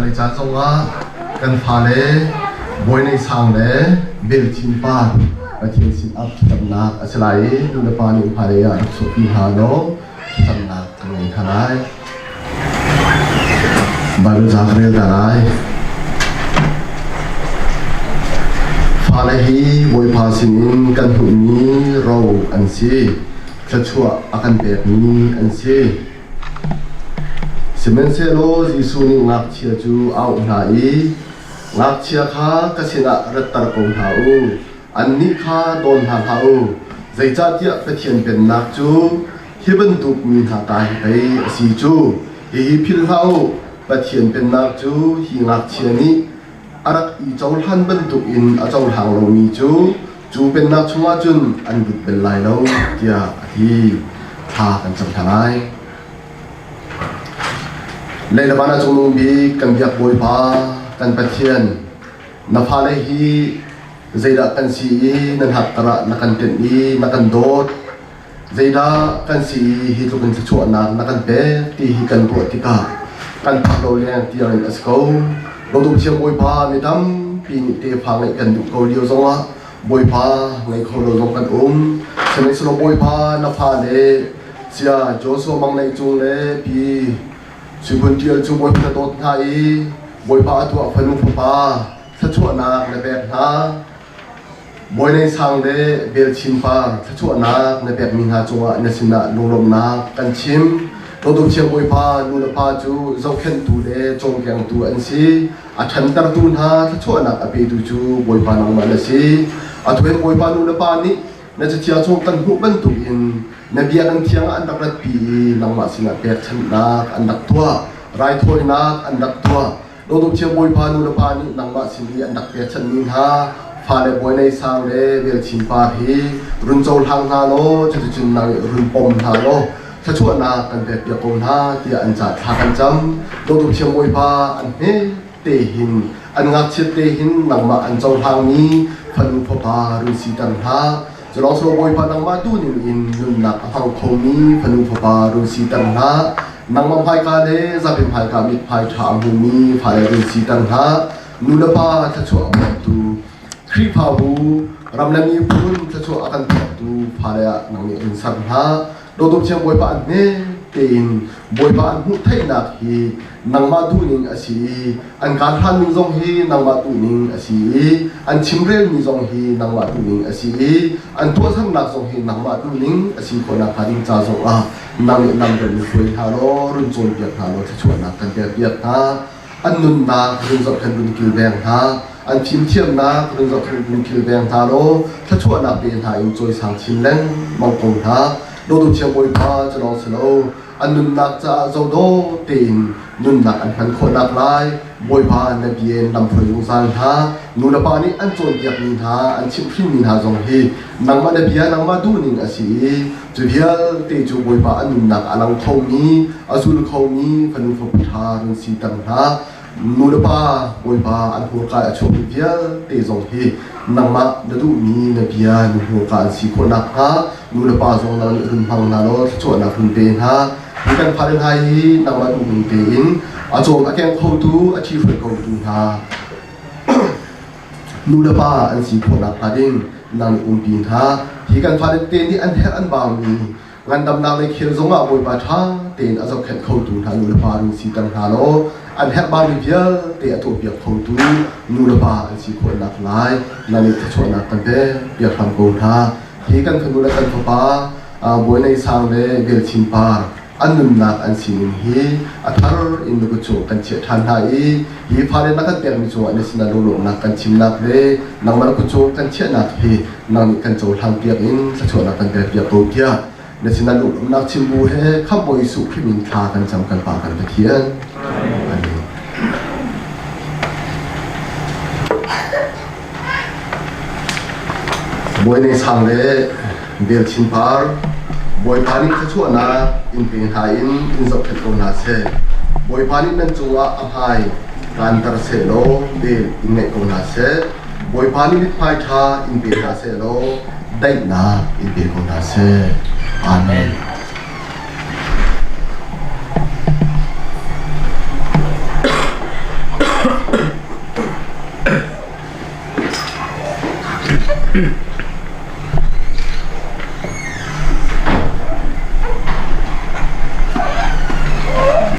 Hmailei caan zongah kan fale Bawi Nei Sang le Bel Cin Pa Pathian sin ah thlacamnak a si lai i nu le pa nih hmailei ah rak chuahpi hna law thlacamnak kan ngei hna lai. Baibal ca ka rel ta lai. Fale hi Bawipa sinin kan hmuhmi ro an si. Thluachuah a kan pekmi an si. Sihmanhsehlaw Jesuh nih ngakchia cu a auh hna i, Ngakchia kha ka sinah ratter ko hna u, annih kha dawn hna hlah u, zeicahtiah Pathian Pennak cu hi bantuk mi hna ta hi pei a si cu. Hihi philh hlah u, Pathian Pennak cu hi ngakchia nih a rak i cohlan bantukin a cohlang lomi cu Cu pennak chungah cun an lut bel lai lo tiah a ti. Thla kan cam hna lai. Lei le van ah cungnung bik kan biak Bawipa kan Pathian na fale hi zeidah kan si i nan hakkar ah na kan tenh i na kan dawt Zeidah kan si i hi tluk in thluachuahnak na kan pek ti hi kan ruah tikah kan phak lo leng tiang in a si ko. Dawtu Thiang Bawipa mi tampi nih tefa ngeih kan duh ko lio zongah Bawipa ngei kho lo zong kan um. Sihmanhsehlaw Bawipa na fale sia Joshua Mang Neih Cung le Pi Sui Phun Ṭial cu Bawipa na dawt hna i Bawipa a tuah fanu fapa thluachuahnak na pek hna. Bawi Sang le Belchin Par thluachuahnak na pekmi hna cungah na sinah lunglawmhnak kan chim. Dawtu Thiang Bawipa nu le pa cu zohkhenhtu le cawmkengtu an si. A ṭhantertu hna thluachuahnak a petu cu Bawipa nangmah na si. A thuin Bawipa nu le pa nih na cathiang chung kan hmuh bantukin na biakinn thiang ah an rak ratpi i nangmah sinah pekchanhnak an rak tuah, raithawinak an rak tuah. Dawtu Thiang Bawipa nu le pa nih nangmah sin i an rak pekchanhmi hna fale bawi nei sang le velchin par hi run cohlang hna law cuticun nang nih run pom hna law thluachuahnak kan pekpiak ko hna tiah an ca thla kan cam. Dawtu Thiang Bawipa an hme te hin an ngakchiat te hin nangmah an cohlangmi fanu fapa run siter hna. Culawng Bawipa nangmah duhning in nunnak a hmang khomi fanu fapa run siter hna. Nangmah hmaika le zapi hmaika mithmai ṭha a hmumi fale run siter hna. Nu le pa thluachuah a pektu Khrihfabu ram le miphun thluachuah a kan pektu fale ah nang nih run ser hna. Dawtu Thiang Bawipa an hme tein Bawipa an hmuh theihnak hi nangmah duhning a si i an kaan hlanning zong hi nangmah duhning a si i an chimrelmi zong hi nangmah duhning a si i an tuahsernak zong hi nangmah duhning a si khawhnak hnga ding ca zongah nang nih lam run hruai hna law run cawnpiak hna law thluachuahnak kan pekpiak hna an nunnak run zohkhenh run kilveng hna an fimthiamnak run zohkhenh run kilveng hna law thluachuahnak pe hna in cawisang chin lengmang ko hna dawtu thiang Bawipa cu lawng si lo an nunnak caah zodaw tein nunnak an hman khawhnak lai Bawipa na bia in lamhruai zungzal hna nu le pa nih an cawnpiakmi hna an chimhhrinmi hna zong hi nangmah na bia nangmah duhning a si i cu vialte cu Bawipa an nunnak a lang khomi a zul khomi fanu fapa ṭha run siter hna nu le pa Bawipa an hmurka a chuakmi vialte zong hi nangmah na duhmi na bia na hmurka an si khawh nakhnga nu le pa zong nang nih run hmang hna law thluachuahnak run pe hna hi kan fale hna hi nangmah duhning tein a cawm a keng khotu a ṭhihruai khotu hna nu le pa an si khawh nakhnga ding nang nih umpi hna hi kan fale te nih an herh an baumi ngandamnak lei khel zongah Bawipa ṭha tein a zohkhenh khotu hna nu le pa run siter hna law an herhbaumi vialte a tuahpiak khotu nu le pa an si khawhnak lai na nih thluachuahnak kan pek piak hram ko hna hi kan fanu le kan fapa Bawi Nei Sang le Velchin Par an nunnak an sining hi a thar in na kut chung kan chiah ṭhan hna i hi fale na kan pekmi cungah na sinah lunglawmhnak kan chimnak le nangmah na kut chung kan chiahnak hi nang nih kan cohlang piak in thluachuahnak kan pek piak ko tiah na sinah lunglawmhnak chim bu he Khamhbawi Jesuh Khrih min thla kan cam kan Pa kan Pathian. Amen. Bawi Nei Sang le Belchin Par Bawipa nih thluachuahnak in pe hna in in zohkhenh ko hna seh. Bawipa nih nan cungah a hmai tlanter seh law vel in ngeih ko hna seh. Bawipa nih mithmai ṭha in pe hna seh law daihnak in pe ko hna seh. Amen.